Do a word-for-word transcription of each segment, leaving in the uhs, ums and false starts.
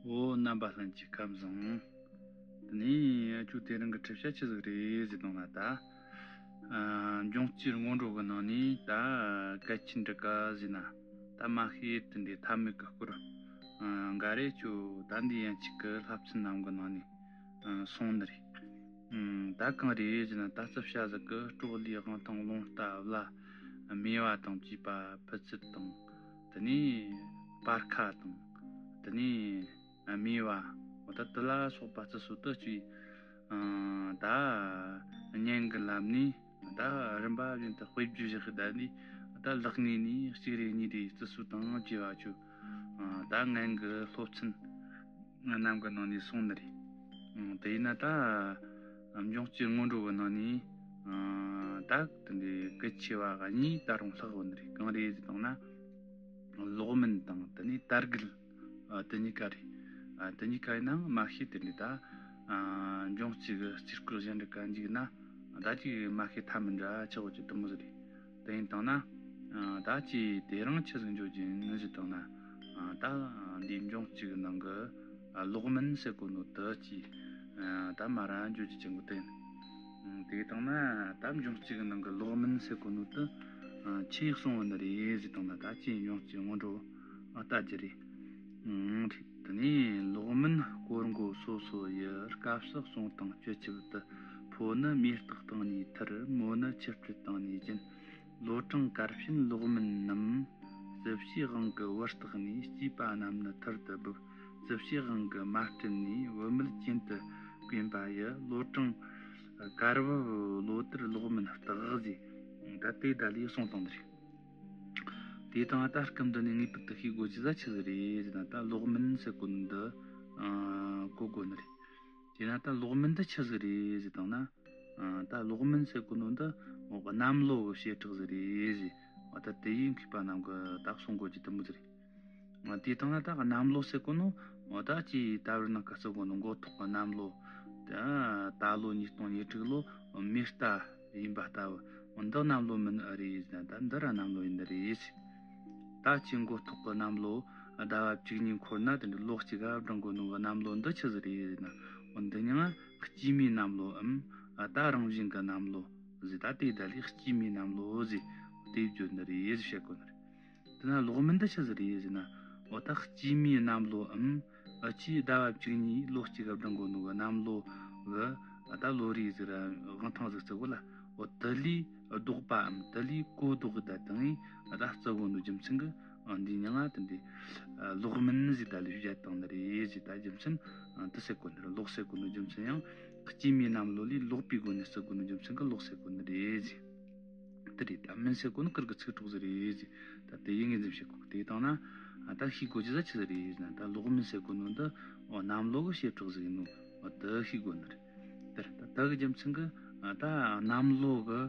འོ། རྣམ་པ་ལྷན་རྒྱས་ཁམས་བཟང་། དེ་ནས་ཁྱོད་དེ་རིང་གི་འཁྲབ་བྱ་ཆི་ཟིག་རེད་ཟེར་དང་ན་ད། ཨ། འབྱུང་རྩིས་སྔོན་འགྲོ་གི་ནང་ནས་ད་གལ་ཆེན་འདྲི་ག་ཟེར་ན། ད་མ་ཤེས་དེ་འདྲའི་ཐ་མའི་གི་སྐོར། ཨ། འགའ་རེ་ཁྱོད་ད་འདི་ཡན་ཆད་གི་བསླབ་ཚན་རྣམས་གི་ནང་ནས། ཨ། སོང་ནི་རེད། ཨ། ད་གང་རེད་ཟེར་ན། ད་རྩིབ་བྱ་ཟིག་གི་སྲོག་ལུས་དབང་ཐང་རླུང་རྟ་བླ། མེ་བ་དང་བཅས་པ་ཕུད་ཚད་དང་། དེ་ནས་སྤར་ཁ་དང་། དེ་ནས་མེ་བ། འོ་ད་དེ་ལ་སོགས་པ་རྩིབ་སོགས་དུ་བཅས། ཨ། ད་གཉེན་གྱི་ལམ་ནས་ད་རིམ་པ་བཞིན་དུ་དཔེ་བརྗོད་བཞག་གི་བསྡད་ནས། ད་ལག་གཉིས་ནས་གཅིག་རེ་གཉིས་རེ་རྩིབ་སོགས་དང་བཅས་པ་ཆོ། ཨ། ད་སྔོན་གྱི་སློབ་ཚན་རྣམས་ཀྱི་ནང་ནས་སོང་ནི་རེད། ཨ། དེ་ཡིན་ན་ད་འབྱུང་རྩིས་སྔོན་འགྲོ་གི་ནང་ནས། ཨ། ད་དེ་འདྲའི་གལ་ཆེ་བ་གཉིས་ད་རུང་ལྷག་ཡོད་ནི་རེད། གང་རེད་ཟེར་དང་ན། ལོག་མིན་དང་དེ་ནས་དར་རྒུད། ཨ། དེ་གཉིས་ཀ་རེད། ཨ། དེ་གཉིས་ཀ་ཡིན་ནའང་མ་ཤེས་དེ་འདྲའི་ད། ཨ། འབྱུང་རྩིས་ཀྱི་རྩིས་སྐོར་གཞན་འདྲ་ག་འཇིག་ན། ད་ཅིག་མ་ཤེས་ཐ་མི་འདྲ་ཆགས་ཡོད་ཀྱི་དེ་མོ་ཟིག་རེད། དེ་ཡིན་དང་ན། ཨ། ད་ཅི་དེ་རིང་ཆི་ཟིག་འཇོག་རྒྱུ་ཡིན་ཟེར་དང་ན། ཨ། ད་འདིའི་འབྱུང་རྩིས་ཀྱི་ནང་གི། ཨ། ལོག་མིན་ཟེར་གོ་ནོ་དེ་ཅི། ཨ། ད་མ་ར་འཇོག་རྒྱུ་ཅན་གོ་དེ་ཡིན། ཨ། དེ་དང་ན་ད་འབྱུང་རྩིས་ཀྱི་ནང་གི་ལོག་མིན་ཟེར་གོ་ནོ་དེ། ཨ། ཆི་གསུངས་ཡོད་ནི་རེད་ཟེར་དང་ན། ད་ཅི་འབྱུང་རྩིས་སྔོན་འགྲོ། ཨ། ལྟ་རྒྱུ་རེད། ཨ། རེད། དེ་ནས་ལོག་མིན་དཀོར་མགོ་སོ་སོ་ཡི། སྐབས་སུ་གསུང་དང་སྤྱོད་ཆེད་དུ། ཕོ་ནི་མེ་སྟག་སྟེང་ནས་ཐར། མོ་ནི་ཆུ་སྤྲེལ་སྟེང་ནས་རྒྱུན། ལོ་གྲངས་གར་ཕྱིན་ལོག་མིན་རྣམས། རྩིབ་བྱའི་དབང་གིས་བུ་སྟག་ནས། སྐྱེས་པ་རྣམས་ནི་ཐར་དུ་འབབ། རྩིབ་བྱའི་དབང་གིས་མ་སྤྲུལ་ནས། བུད་མེད་གྱེན་དུ་བསྐྱོན་པ་ཡི། ལོ་གྲངས་གར་བབ་ལོ་དར་ལོག་མིན་སྟག་ཟེར། ད་དེ་ད་ལས་གསུངས་བཏང་ནི་རེད། དེ་དང་ད་སྐབས་འདི་ནས་ངེས་པར་དུ་ཤེས་དགོས་རྒྱུ་ཟིག་ཆི་ཟིག་རེད་ཟེར་ན། ད་ལོག་མིན་ཟེར་གོ་ནོ་འདི། ཨ། གོ་དགོས་ནི་རེད། དེས་ན་ད་ལོག་མིན་འདི་ཆི་ཟིག་རེད་ཟེར་དང་ན། ཨ། ད་ལོག་མིན་ཟེར་གོ་ནོ་འདི་འོ་གནམ་ལོ་གི་བྱེ་བྲག་ཟིག་རེད་ཟེར། འོ་ད་དེ་ཡི་མཁས་པ་རྣམས་ཀྱིས་ད་གསུང་གོ་རྒྱུ་དེ་མོ་ཟིག་རེད། ཨ། དེ་དང་ན་ད་གནམ་ལོ་ཟེར་གོ་ནོ། འོ་ད་ཅི་ད་བར་ནང་ག་ཟེར་གོ་ནོ། མགོ་ཐོག་གི་གནམ་ལོ། ད་ད་ལོ་ཉིས་སྟོང་ཉེར་དྲུག་ལོ་མེ་རྟ་ཡིན་པ་ལྟ་བུ། འོ་འདི་གནམ་ལོ་མིན་ཨེ་རེད་ཟེར་ན། ད་འདི་ར་གནམ་ལོ་ཡིན་ནི་རེད་ཟེར། ད་ཅི་མགོ་ཐོག་གི་གནམ་ལོ་ཟླ་བ་བཅུ་གཉིས་འཁོར་ན། དེ་འདྲ་ལོ་གཅིག་ག་བགྲང་གོ་ནོ་གི་གནམ་ལོ་འདི་ཆི་ཟིག་རེད་ཟེར་ན། འོ་འདི་མྱིང་ང་སྐྱེས་མའི་གནམ་ལོའམ། ཨ། ད་རང་བཞིན་གྱི་གནམ་ལོ་ཟེར། ད་དེ་ད་ལས་སྐྱེས་མའི་གནམ་ལོ་ཟེར་དེ་བརྗོད་ནི་རེད་ཟེར་བཤད་གོ་ནི་རེད། དེ་ན་ལོག་མིན་འདི་ཆི་ཟིག་རེད་ཟེར་ན། འོ་ད་སྐྱེས་མའི་གནམ་ལོའམ། ཨ། ཅི་ཟླ་བ་བཅུ་གཉིས་ལོ་གཅིག་ག་བགྲང་གོ་ནོ་གི་གནམ་ལོ་གི། ཨ། ད་ལོ་རེ་ཟིག་ར་དབང་ཐང་ཟིག་བརྩི་གོ་ལ། འོ་དེ་ལས་ལྡོག་པའམ་དེ་ལས་གོ་ལྡོག་གི་ད་དང་ཨ་ད་བརྩི་གོ་ནོ་རྒྱུ་མཚན་གི། ཨ། འདི་མྱིང་ང་དེ་འདྲའི་ལོག་མིན་ཟེར་ད་ལས་བཤད་བཏང་ནི་རེད་ཟེར། ད་རྒྱུ་མཚན་དེ་ཟེར་གོ་ནི་རེད། ལོག་ཟེར་གོ་ནོ་རྒྱུ་མཚན་ཡང་སྐྱེས་མའི་གནམ་ལོ་ལས་ལོག་པའི་སྒོ་ནས་བརྩི་གོ་ནོ་རྒྱུ་མཚན་གི་ལོག་ཟེར་གོ་ནི་རེད་ཟེར། དེ་རེད། ད་མིན་ཟེར་གོ་ནི་ཀིར་གི་ཚིག་གྲོགས་ཟིག་རེད་ཟེར། ད་དེ་ཡིན་ངེས་འཛིན་བྱེད་གོ་གི། དེ་དང་ན་ཨ་ད་ཤེས་དགོས་རྒྱུ་ཟིག་ཆི་ཟིག་རེད་ཟེར་ན། ད་ལོག་མིན་ཟེར་གོ་ནོ་འདི་འོ་གནམ་ལོ་གི་བྱེ་བྲག་ཟིག་ཡིན་ནོ། འོ་དེ་ཤེས་དགོས་ནི་རེད། དེ་རེད། ད་དེ་གི་རྒྱུ་མཚན་གི། ཨ། ད་གནམ་ལོ་གི།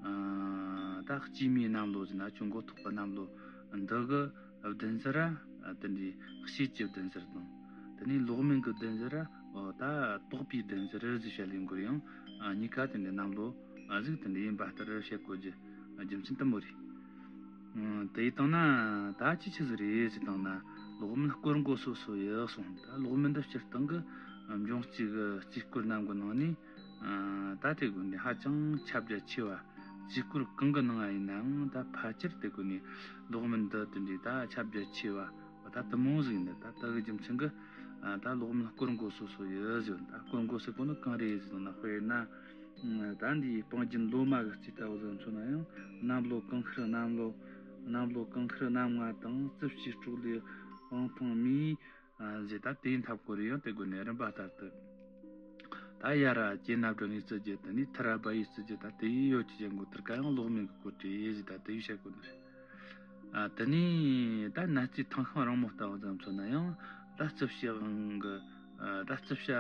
ཨ། ད་སྐྱེས་མའི་གནམ་ལོ་ཟེར་ན་ཁྱོད་མགོ་ཐོག་གི་གནམ་ལོ་འདི་གི་བདུན་ཟུར་ར། ཨ། དེ་འདྲའི་ཕྱེད་ཀྱི་བདུན་ཟུར་དང་། དེ་ནས་ལོག་མིན་གི་བདུན་ཟུར་ར། འོ་ད་དོག་པའི་བདུན་ཟུར་ཟེར་བཤད་ལས་འགོར་ཡང་། ཨ། གཉིས་ཀ་དེ་འདྲའི་གནམ་ལོ་ཨ་ཟིག་དེ་འདྲ་ཡིན་པ་ལྟར་བཤད་དགོས་རྒྱུ་རྒྱུ་མཚན་དེ་མོ་རེད། ཨ། དེ་ཡི་དང་ན་ད་ཅི་ཆི་ཟིག་རེད་ཟེར་དང་ན། ལོག་མིན་དཀོར་མགོ་སོ་སོ་ཡི་གསུངས། ད་ལོག་མིན་འདི་སྤྱིར་བཏང་གི་འབྱུང་རྩིས་གི་རྩིས་སྐོར་རྣམས་གི་ནང་ནས། ཨ། ད་དེ་དགོས་ནས་ཧ་ཅང་ཁྱབ་རྒྱ་ཆེ་བ། རྩིས་སྐོར་གང་གི་ནང་ང་ཡིན་ནའང་ད་ཕལ་ཆེར་དེ་དགོས་ནས་ལོག་མིན་འདི་དེ་འདྲའི་ད་ཁྱབ་རྒྱ་ཆེ་བ་ད་དེ་མོ་ཟིག་ཡིན། ད་ད་གི་རྒྱུ་མཚན་གི། ཨ། ད་ལོག་མིན་དཀོར་མགོ་སོ་སོ་ཡི་ཟེར། ད་དཀོར་མགོ་ཟེར་གོ་ནི་གང་རེད་ཟེར་ན། དཔེར་ན། ཨ། ད་འདིའི་སྤང་རྒྱན་ལོ་མ་གི་རྩིས་ལྟ་བུ་ཟིག་མཚོན་ན་ཡང་། གནམ་ལོ་གང་ཤར་གནམ་ལོ། གནམ་ལོ་གང་ཤར་གནམ་ལྔ་དང་། རྩིབས་བྱའི་སྲོག་ལུས་དབང་ཐང་མེ། ཨ། ཟེར། ད་དེའི་ཐབས་སྐོར་ཡང་དེ་དགོས་ནས་རིམ་པ་ལྟར་དུ། ད་ཡར་ར་གྱེན་ན་བགྲང་ངེས་བརྩི་རྒྱུ། དེ་ནས་མཐར་ར་སྦ་ཡིས་བརྩི་རྒྱུ། ད་དེ་ཡི་ཡོད་ཀྱི་ཅན་གོ་དེར་ཀ་ཡང་ལོག་མིན་གི་སྐོར་བྲིས་ཟེར། ད་དེ་ཡི་བཤད་དགོས་ནི་རེད། ཨ། དེ་ནས་ད་གནས་རྩིས་ཐང་ཤིང་རིང་མོ་ལྟ་བུ་ཙམ་མཚོན་ན་ཡང་། ད་རྩིབས་བྱའི་དབང་གི། ཨ། ད་རྩིབས་བྱ།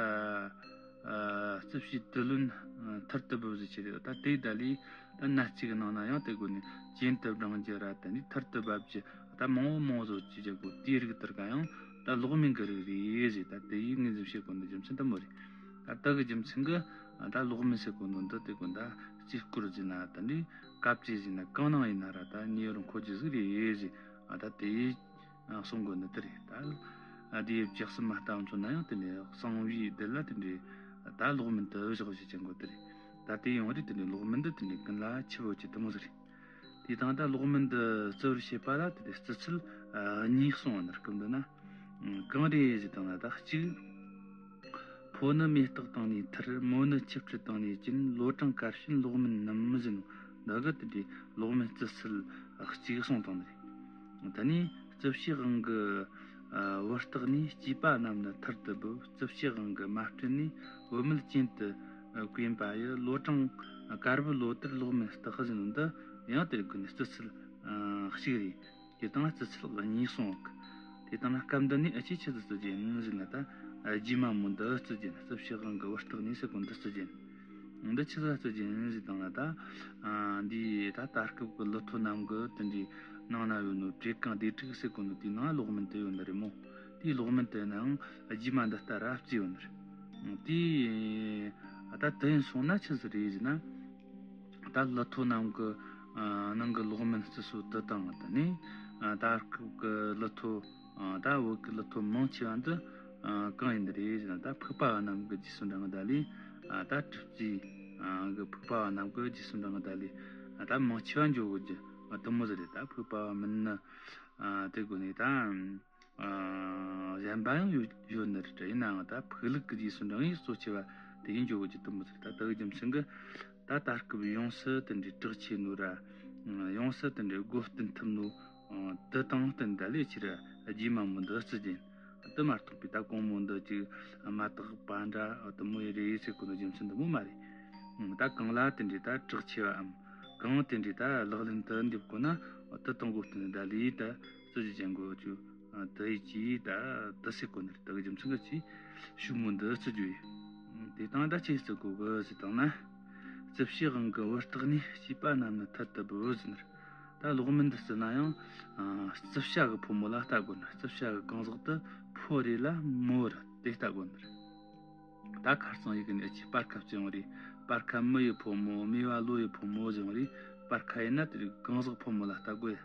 ཨ། རྩིབས་བྱའི་དུ་ལོན་མཐར་དུ་འབབ་ཟེར་ཆེ་རེད། ད་དེ་ད་ལས་ད་གནས་རྩིས་གི་ནང་ན་ཡང་དེ་དགོས་ནས་གྱེན་དུ་བགྲང་རྒྱུ་ར། དེ་ནས་མཐར་དུ་འབབ་རྒྱུ་ད་མང་བོ་མང་བོ་ཟིག་ཅིག་བྱེད་དགོས། དེའི་རིགས་དེར་ཀ་ཡང་ད་ལོག་མིན་གི་རིགས་རེད་ཟེར། ད་དེ་ཡི་ངོས་འཛིན་བྱེད་དགོས་ནི་རྒྱུ་མཚན་དེ་མོ་རེད། ད་ད་གི་རྒྱུ་མཚན་གི། ད་ལོག་མིན་ཟེར་གོ་ནོ་འདི་དེ་དགོས། ད་རྩིས་སྐོར་ཟེར་ན་དེ་འདྲའི་སྐབས་བཅད་ཟེར་ན་གང་ནང་ཡིན་ན་ར་ད་ཉེ་བར་འཁོར་རྒྱུ་ཟིག་རེད་ཟེར། ཨ། ད་དེ་ཡི་གསུང་དགོས་ནི་དེ་རེད། ད་ སྡེ་བཅུ་གསུམ་མ་ལྟ་བུ་མཚོན་ན་ཡང་དེ་འདྲའི་གསང་བའི་དེ་ལ་དེ་འདྲའི་ད་ལོག་མིན་དུ་བཞག་བཞག་ཅན་གོ་དེ་རེད། ད་དེ་ཡོང་རེད། དེ་འདྲའི་ལོག་མིན་དུ་དེ་འདྲའི་ཀུན་ལ་ཆུ་བོ་ཅི་དུ་མོ་ཟེར། དེ་དང་ད་ལོག་མིན་དུ་བརྩི་བར་བྱེད་པ་ལ་དེ་འདྲའི་བརྩི་ཚུལ་གཉིས་གསུངས་པ་ནི་སྐབས་འདི་ན། གང་རེད་ཟེར་དང་ན། ད་གཅིག་ཕོ་ནི་མེ་སྟག་དང་ནི་ཐར། མོ་ནི་ཆིབས་ཁྲི་དང་ནི་ཅན། ལོ་གྲངས་གར་བྱེད་ལོག་མིན་རྣམས་ཟེར་ནོ། འདི་གི་དེ་འདྲའི་ལོག་མིན་བརྩི་ཚུལ་གཅིག་གསུངས་དང་ནི། ད་ནི་རྩིབས་ཕྱེད་དབང་གི་བུ་སྟག་ནི། སྐྱེས་པ་རྣམས་ནི་ཐར་དུ་བབ། རྩིབས་ཕྱེད་དབང་གི་མ་སྤྲིན་ནི། བུད་མེད་གྱེན་དུ་བསྐྱོན་པ་ཡི། ལོ་གྲངས་དཀར་བུ་ལོ་དར་ལོག་མིན་སྟག་ཟེར་ནོ། འདི་ཡང་དེ་གི་ནི་བརྩི་ཚུལ་གཅིག་རེད། དེ་དང་བརྩི་ཚུལ་གཉིས་གསུངས་ཡོད་གི། དེ་དང་སྐབས་འདི་ནས་ཨ་ཅེ་ཆི་ཟིག་བརྩི་རྒྱུ་ཡིན་ཟེར་ན། ད་རྗེས་མ་མོ་འདི་བརྩི་རྒྱུ་ཡིན། རྩིབས་ཕྱེད་དབང་གི་བུ་སྟག་ནི་ཟེར་གོ་འདི་བརྩི་རྒྱུ་ཡིན། འདི་ཆི་ཟིག་བརྩི་རྒྱུ་ཡིན་ཟེར་དང་ན། ད་འདི་ད་ད་སྐབས་ཀྱི་ལི་ཐོ་རྣམས་ཀྱི་དེ་འདྲའི་ནང་ན་ཡོད་ནོ་བྲེ་གང་སྡེ་དྲུག་ཟེར་གོ་ནོ་དེའི་ནང་ལོག་མིན་དུ་ཡོད་ནི་རེད་མོ། དེའི་ལོག་མིན་དུ་ཡིན་ནའང་རྗེས་མ་འདི་ལྟར་བརྩིས་ཡོད་ནི་རེད། དེ་ད་དེ་ཡིན་སོང་ན་ཆི་ཟིག་རེད་ཟེར་ན། ད་ལི་ཐོ་རྣམས་ཀྱི་ཨ་ནང་གི་ལོག་མིན་བརྩི་སྲོལ་དེ་དང་། ད་ནི་ཨ་ད་སྐབས་ཀྱི་ལི་ཐོ་ཨ་ད་བོད་ཀྱི་ལི་ཐོ་མང་ཆེ་བ་འདི་ཨ་གང་ཡིན་ནི་རེད་ཟེར་ན། ད་ཕུག་པ་བ་རྣམས་ཀྱི་རྗེས་སུ་འབྲང་གི་ད་ལས། ཨ་ད་གྲུབ་རྩིས་ཨ་གི་ཕུག་པ་བ་རྣམས་ཀྱི་རྗེས་སུ་འབྲང་གི་ད་ལས། ཨ་ད་མང་ཆེ་བ་འཇོག་དགོས་རྒྱུ་ཨ་དེ་མོ་ཟིག་རེད། ད་ཕུག་པ་བ་མིན་ནི་ཨ་དེ་དགོས་ནི་ད། ཨ་གཞན་པ་ཡང་ཡོད་ཡོད་ནི་རེད། ཡིན་ནའང་ད་ཕུག་ལུགས་ཀྱི་རྗེས་སུ་འབྲང་བའི་གཙོ་ཆེ་བ་དེ་ཡིན་འཇོག་གི་དུ་མོ་ཟིག། ད་ལྟ་བུའི་རྒྱུ་མཚན་གྱིས་ད་ད་སྐབས་ཡོངས་སུ་དེ་འདྲའི་གྲགས་ཆེ་ནོ་ར། ཡོངས་སུ་དེ་འདྲའི་སྒོ་བསྟུན་ཐུབ་ནོ་དེ་དང་བསྟུན་ད་ལས་ཆེ་ར་རྗེས་མ་མོ་འདི་བརྩི་རྒྱུ་ཡིན། དེ་མ་གཏོགས་པའི་ད་གོང་མོ་འདི་ཅིག་མ་དག་པ་འདྲ་དེ་མོ་ཡི་རེད་ཟེར་གོ་ནོ་རྒྱུ་མཚན་འདི་མོ་མ་རེད། ད་གང་ལ་དེ་འདྲའི་ད་གྲགས་ཆེ་བའམ་གང་དེ་འདྲའི་ད་ལག་ལེན་དུ་འདེབས་དགོས་ན། དེ་དང་སྒོ་བསྟུན་ད་ལས་ད་བརྩི་རྒྱུ་ཅན་གོ་ཅུ། ཨ་དེ་ཡི་ཅི་ད་དེ་ཟེར་གོ་ནི་རེད། དེ་གི་རྒྱུ་མཚན་གྱིས་ཅི་ཞུ་མོ་འདི་བརྩི་རྒྱུ་ཡིན། དེ་དང་ད་ཅི་བརྩི་གོ་གི་ཟེར་དང་ན། རྩིབས་ཕྱེད་དབང་གི་བུ་སྟག་ནི། སྐྱེས་པ་རྣམས་ནི་ཐར་དུ་བབ་ཟེར་ནི་རེད། ད་ལོག་མིན་འདི་བརྩི་ན་ཡང་ཨ་རྩིབས་ཕྱེད་གི་ཕོ་མོ་ལ་ལྟ་དགོས་ནི། རྩིབས་ཕྱེད་གི་གང་ཟག་དེ་ཕོ་རེད་ལ་མོ་རེད་དེ་ལྟ་དགོས་ནི་རེད། ད་ཁ་རྩང་ཡིག་གི་ནི་ཨ་ཅེ་སྤར་ཁ་བརྩི་ཡོང་རེད། སྤར་ཁ་མི་ཡི་ཕོ་མོ། སྨེ་བ་ལོ་ཡི་ཕོ་མོ་ཟེར་ཡོང་རེད། སྤར་ཁ་ཡིན་ན་དེ་རིགས་གང་ཟག་ཕོ་མོ་ལ་ལྟ་དགོས་ཡ།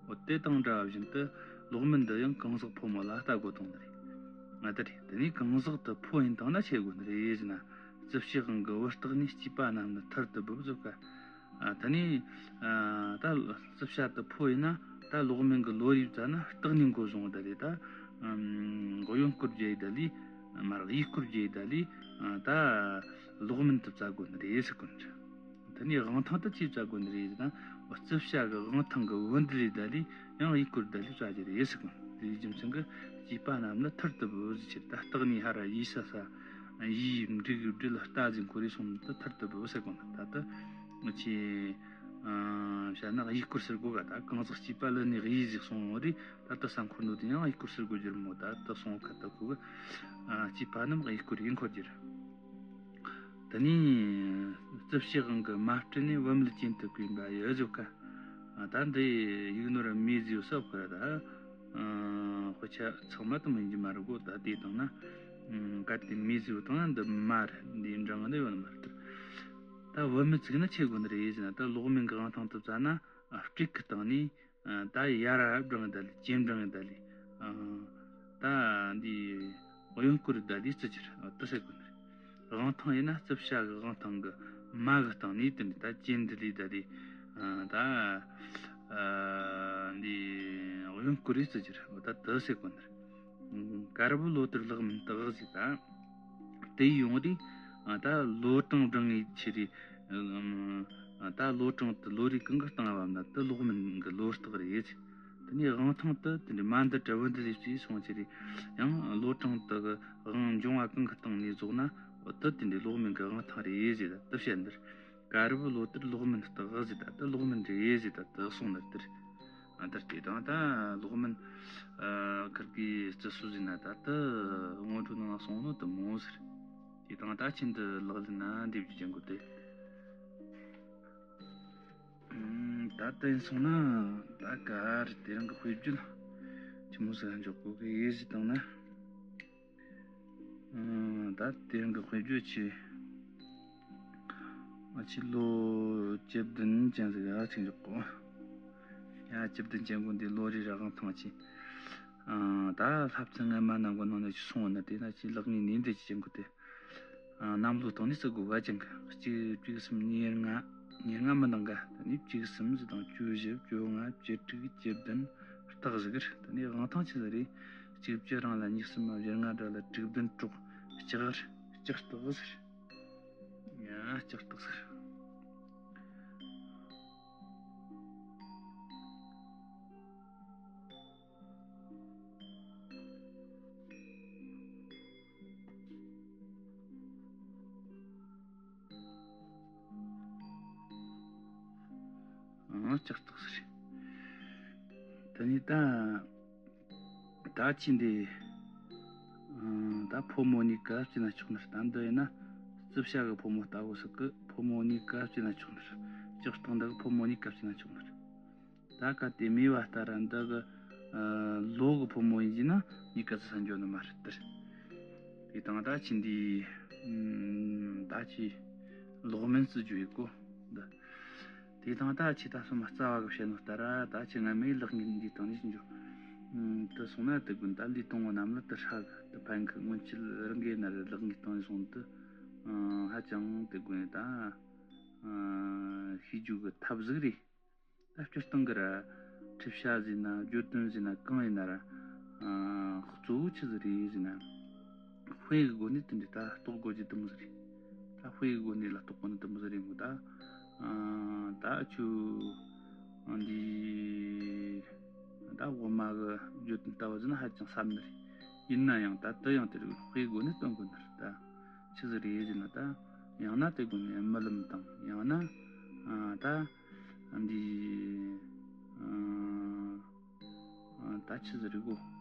འོ་དེ་དང་འདྲ་བ་བཞིན་དུ་ལོག་མིན་འདི་ཡང་གང་ཟག་ཕོ་མོ་ལ་ལྟ་དགོས་དང་ནི་རེད། ང་ད་རེད། དེ་ནས་གང་ཟག་དེ་ཕོ་ཡིན་དང་ན་ཆི་དགོས་ནི་རེད་ཟེར་ན། རྩིབས་ཕྱེད་དབང་གི་བུ་སྟག་ནི། སྐྱེས་པ་རྣམས་ནི་ཐར་དུ་བབ་ཟེར་ག། ཨ་དེ་ནས་ཨ་ད་རྩིབས་ཕྱེད་དེ་ཕོ་ཡིན་ན། ད་ལོག་མིན་གྱི་ལོ་རེའི་བཙའ་ན་སྟག་ནི་འགོ་བཟུང་བ་ད་ལས། ད་ཨམ་གཡོན་སྐོར་རྒྱག་ཡི་ད་ལས། མར་གཡས་སྐོར་རྒྱག་ཡི་ད་ལས། ཨ་ད་ལོག་མིན་དུ་བཙའ་དགོས་ནི་རེད་ཟེར་གོ་ནི་རེད། དེ་ནས་དབང་ཐང་དུ་ཅི་བཙའ་དགོས་ནི་རེད་ཟེར་ན། རྩིབས་ཕྱེད་གི་དབང་ཐང་གི་བུ་འདི་ལས་ད་ལས་ཡང་གཡས་སྐོར་ད་ལས་བཙའ་རྒྱུ་རེད་ཟེར་གོ་ནི་རེད། རྒྱུ་མཚན་གྱིས་སྐྱེས་པ་རྣམས་ནི་ཐར་དུ་བབ་ཟེར་ཕྱིར། ད་སྟག་ནི་ཧ་ར་ཡིས་ས་ས་ཡིས་འབྲུག་གི་སྦྲུལ་རྟ་ཟིག་འཁོར་རེ་སོང་ནི་དེ་ཐར་དུ་བབ་ཟེར་གོ་ནི། ད་དེ་ཅི་ཨ་བྱས་ན་གཡས་སྐོར་ཟེར་དགོས་ག། ད་གང་ཟག་སྐྱེས་པ་ལ་ནི་གཡས་ཟིག་སོང་བ་རེད། ད་དེ་ས་འཁོར་ནོ་དེ་ཡང་གཡས་སྐོར་ཟེར་དགོས་རྒྱུ་རེད་མོ། ད་དེ་སོང་བ་ཁ་ད་ཁོ་གི་ཨ་སྐྱེས་པ་རྣམས་གཡས་སྐོར་ཡིན་འཁོར་རྒྱུ་རེད། དེ་ནས་རྩིབས་ཕྱེད་དབང་གི་མ་སྤྲིན་ནི། བུད་མེད་གྱེན་དུ་བསྐྱོན་པ་ཡི་ཟེར་ག། ཨ་ད་འདི་ཡིག་ནོར་མེད་ཟེར་ས་ཁོ་ར། ད་ཨ་དཔེ་ཆ་ཚང་མ་དེ་མོ་ཡིན་གྱི་མ་རེད་གོ། ད་དེ་དང་ན་ཨ་གལ་ཏེ་མེད་ཟེར་བ་དང་ན་འདི་མ་རེད། འདི་འདྲ་ང་འདི་ཡོད་ནི་མ་རེད། ད་བུད་མེད་ཚིག་ན་ཆི་དགོས་ནི་རེད་ཟེར་ན། ད་ལོག་མིན་གྱི་དབང་ཐང་དུ་བཙའ་ན་ཨ་སྤྲེལ་གི་སྟེང་ནས། ཨ་ད་ཡར་བགྲང་ཡི་ད་ལས། གྱེན་བགྲང་ཡི་ད་ལས། ཨ་ད་འདི་གཡོན་སྐོར་ཡི་ད་ལས་བརྩི་རྒྱུ་རེད། ཨ་དེ་ཟེར་དགོས་ནི་རེད། དབང་ཐང་ཡིན་ན་རྩིབས་ཕྱེད་གི་དབང་ཐང་གི་མ་གི་སྟེང་ནས་དེ་འདྲ་ད་གྱེན་འདི་ལས་ད་ལས། ཨ་ད་ཨ་འདི་གཡོན་སྐོར་ཡི་བརྩི་རྒྱུ་རེད། ཨ་ད་དེ་ཟེར་དགོས་ནི་རེད། དཀར་བོ་ལོ་དར་ལོག་མིན་སྟག་ཟེར། ད་དེ་ཡོང་རེད། ཨ་ད་ལོ་གྲངས་བགྲང་ངེས་ཆེ་རེད། ཨ་ད་ལོ་གྲངས་དེ་ལོ་རེ་གང་གི་སྟེང་བབ་ན་དེ་ལོག་མིན་གྱི་ལོ་རྟགས་རེད། དེ་ནས་དབང་ཐང་དེ་དེ་འདྲའི་མ་འདི་འདྲ་བོ་འདི་ལས་བརྩིས་སོང་ཆེ་རེད། ཡང་ལོ་གྲངས་དེ་གི་དབང་འབྱུང་བ་གང་གི་སྟེང་ནས་རྫོགས་ན་འོ་དེ་དེ་འདྲའི་ལོག་མིན་གྱི་དབང་ཐང་རེད་ཟེར། ད་དེ་བཤད་འདིར། དཀར་བོ་ལོ་དར་ལོག་མིན་སྟག་ཟེར། ད་དེ་ལོག་མིན་རེད་ཟེར། ད་དེ་གསུངས་ནི་དེར། ཨ་ད་དེ་དང་ད་ལོག་མིན་ཨ་ཁིར་གི་བརྩི་སྲོལ་ཟེར་ན་ད་དེ་སྔོན་འགྲོ་ནང་ལ་སོང་ནོ་དེ་མོ་ཟེར། དེ་དང་ད་ཆེན་དུ་ལག་ལེན་ན་འདེབས་རྒྱུ་ཅན་གོ་དེ། ཨུམ་ད་དེ་སོང་ན་ད་ག་རེ་དེ་རིང་གི་དཔེ་བརྗོད་ཆི་མོ་ཟེར་འཇོག་གོ་གི་ཡེ་ཟེར་དང་ན། ཨུམ་ད་དེ་རིང་གི་དཔེ་བརྗོད་ཆེ། ང་ཆེ་ལོ་བཅུ་བདུན་ཅན་ཟིག་ཡ་ཅིག་འཇོག་གོ། ཡ་བཅུ་བདུན་ཅན་གོ་འདི་ལོ་རེ་ར་དབང་ཐང་ཆེ། ཨ། ད་ལྷ་བཙུན་སྔ་མ་རྣམས་ཀྱི་ནང་ནས་ཅིག་སོང་བ་ན། དེ་ན་ཅིག་ལེགས་ཉེས་ནུས་ལྡན་གྱི་ཅན་གོ་དེ། ཨ། གནམ་ལོ་སྟེང་ནས་བརྩི་དགོས་ག་ཅན་གི། གཅིག་བཅུ་གསུམ་ཉེར་ལྔ། ཉེར་ལྔ་མི་འདང་ག། དེ་ནས་བཅུ་གསུམ་ཟེར་དང་བཅུ་བཞི། བཅོ་ལྔ། བཅུ་དྲུག། བཅུ་བདུན། སྟག་གཟིག་རེད། དེ་ནས་དབང་ཐང་ཆི་ཟིག་རེད། གཅིག་བཅུ་རང་ལ་ཉི་ཤུ་མ། བཞི་ལྔ་དགྲ་ལ་དྲུག་བདུན་གྲོགས། ལྕགས་རེད། ལྕགས་སྟག་ཟེར། ཡ། ལྕགས་སྟག་ཟེར། ཨང་། ལྕགས་སྟག་ཟེར། དེ་ནས་ད། ད་ཅི་འདི། ཨང་། ད་ཕོ་མོ་གཉིས་ཀ་བརྩིས་ན་ཆོག་ནི་རེད། ད་འདི་ཡིན་ན་རྩིབ་བྱ་གི་ཕོ་མོ་ལྟ་བུ་ཟིག་གི་ཕོ་མོ་གཉིས་ཀ་བརྩིས་ན་ཆོག་ནི་རེད། ལྕགས་སྟག་འདི་གི་ཕོ་མོ་གཉིས་ཀ་བརྩིས་ན་ཆོག་ནི་རེད། ད་གལ་ཏེ་མེས་པ་ལྟར་འདི་གི། ཨ། ལོ་གི་ཕོ་མོ་ཡིན་གྱི་ན་གཉིས་ཀ་བརྩི་ས་འཇོག་ནི་མ་རེད་དེ། དེ་དང་ད་ཅི་འདི། ཨམ། ད་ཅི་ལོག་མིན་བརྩི་རྒྱུ་ཡིན་གོ་འདི། དེ་དང་ད་ཅི་ད་སོ་མ་རྩ་བ་གི་བཤད་ནོ་ལྟར་ད་ཅི་སྔ་མའི་ལེགས་ཉེས་འདི་སྟེང་ནས་ཅི་འཇོག། ཨམ། དེ་སོང་ན་དེ་ཀུན་ད་ལུས་དང་པོ་རྣམས་ལ་དེ་ཧྲ་གི། དེ་ཕན་གི། སྔོན་ཆད་རང་གི་ན་རེ་ལེགས་ཉེས་སྟེང་ནས་སོང་དུ། ཨ། ཧ་ཅང་དེ་ཀུན་ད། ཨ། ཤེས་རྒྱུ་གི་ཐབས་ཟིག་རེད། ད་སྤྱིར་བཏང་གི་ར། འཁྲིད་བྱ་ཟེར་ན། བརྗོད་དོན་ཟེར་ན། གང་ཡིན་ན་ར། ཨ། གཙོ་བོ་ཆི་ཟིག་རེད་ཟེར་ན། དཔེ་གི་སྒོ་ནས་དེ་འདྲ་ད་རྟོགས་དགོས་རྒྱུ་དེ་མོ་ཟིག་རེད། ད་དཔེ་གི་སྒོ་ནས་ལ་རྟོགས་དགོས་ནི་དེ་མོ་ཟིག་རེད་མོ། ད། ཨ། ད་ཁྱོད། ཨ། འདི། ད་དབུ་མ་གི་བརྗོད་དོན་ལྟ་བུ་ཟེར་ན་ཧ་ཅང་ཟབ་ནི་རེད། ཡིན་ན་ཡང་ད་དེ་ཡང་དེ་རིགས་དཔེ་གི་སྒོ་ནས་སྟོན་དགོས་ནི་རེད་ད། ཆི་ཟིག་རེད་ཟེར་ན་ད། ཡང་ན་དེ་སྒོ་ནས་རྨི་ལམ་དང་། ཡང་ན། ཨ། ད། འདི། ཨ། ཨ། ད་ཆི་ཟིག་རེད་གོ།